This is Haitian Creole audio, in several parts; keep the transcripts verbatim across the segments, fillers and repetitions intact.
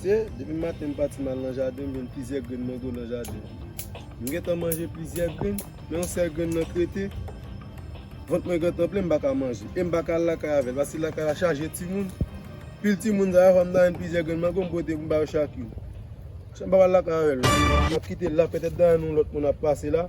Depi maten m pati m al nan jaden, m jwenn plizyè grenn mango nan jaden. M gentan manje plizyè grenn, men yon sèl grenn nan k rete. Vant mwen gentan plen, m pa ka manje. E m pa ka al lakay avè l, paske lakay la chaje timoun. Pil timoun sa yo, fò m ta jwenn plizyè grenn mango, m pote pou m ba yo chak youn. Chan m pa pral lakay avè l. M ap kite l la, petèt dayè yon lòt moun ap pase la.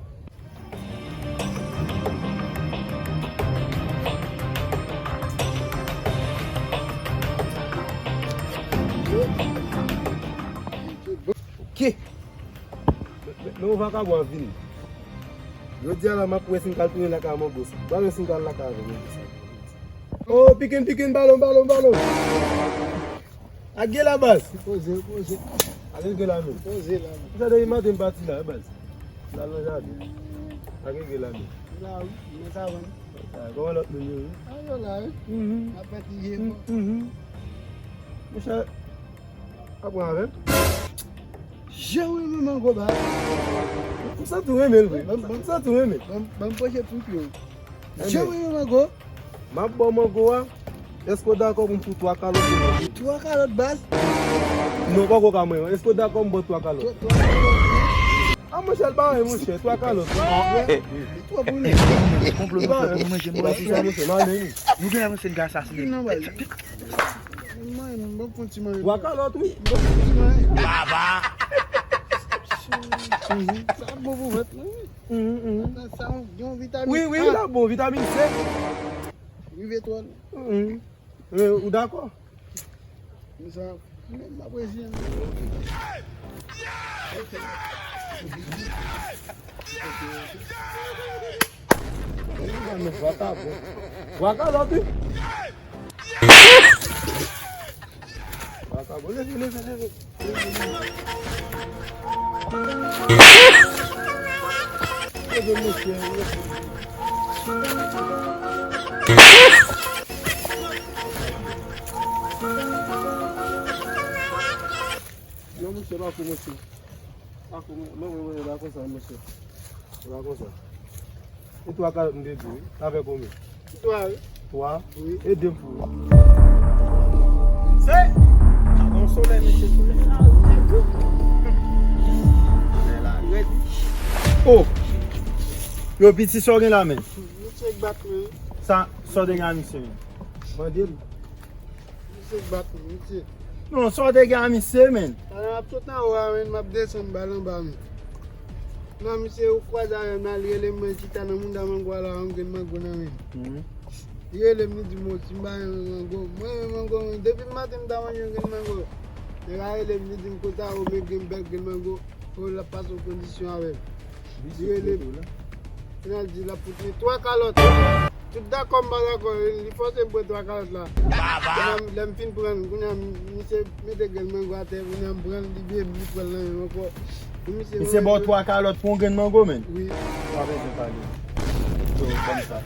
Ok. Men, men, men yon vakabon ap vini. Jodi a la, m ap wè si m ka al tounen lakay mango sa. M ap wè si m ka al lakay avè mango sa. Oh, pikin, pikin, balon, balon, balon. Ak gen la, baz. Poze, poze. Ak gen la, men. Poze la, men. Sa depi maten m pati la, baz. La nan jaden. Ak gen la, men. La, wi, men sa van. Kòman lòt moun yo, wi? A, yo la, wi. Mhm. N ap fè ti je, mhm, kò. Mhm. Monchè, aprann avè m. Je renmen mango, baz. M santi w renmen l, wi. M, m santi w renmen l. Ban m, ban m poze pou pye w. Je renmen mango. M ap ba w mango a. Èske w dakò pou m fout twa kalòt pou mango? Twa kalòt, baz? Non, poko ka mwen. Èske w dakò m ba w twa kalòt? Twa, twa kalòt. A, monchè, l pa anyen, monchè. Twa kalòt. Li twò pou nou. Konplo nou fè pou nou manje, nou manje sa, monchè, m ale, wi. Nou gen la, monchè, n ka asasinen. Non, baz. Mwen, m bon pou ti manje. Twa kalòt, wi. M bon pou ti manje. Baba! Sa bon pou vant mwen, wi. Mhm, mhm. Sa, sa, yon vitamin A. Wi, wi, l ap bon, vitamin C. Rive twò. Mhm. E, ou dakò? Men sa, men m ap reziyen m. Twa kalòt, wi. Vakabon, leve, leve, leve. Leve, mesye, leve. Non, mesye, pa kou, mesye. Pa kou, men, men, men, men, pa konsa, mesye. Pa konsa. E twa kalòt m te di w, wi. Avè konbyen? Twa, wi. Twa? Wi. Ede m pou ou. Se! Bon solèy, mesye, solèy la, wi. Solèy la, rèd. Oh! Yo, piti, sa w gen la, men? Misye k bat mwen, wi. Sa, sa w te gen a misye, men? Mande l. Misye bat mwen, misye. Non, sa w te gen a misye, men? Alò, m ap sot anwo a, men, m ap desann bal anba, men. Non, misye, ou kwaze avè m la, li rele m, mwen chita nan mounda mango a la, yon grenn mango nan men. Mhm. Li rele m, li di m, "O, si m pa renmen mango, mwen renmen mango, men depi maten m ta manje yon grenn mango." Nèg la rele m, li di m, "Kòm sa, o, men grenn bèl grenn mango." Pou l ap pase yon kondisyon avè m. Li rele m. Final di l ap fout mwen twa kalòt. Tout dakò, m pa dakò, li fòse m pran twa kalòt la. Lè m, lè m fin pran l, kounye a, misye mete grenn mango atè, kounye a, m pran l, li vye, li pran l nan men m ankò. Misye ba w twa kalòt pou yon grenn mango, men? Wi. Pa bezwen pale. Yo, ban m sa.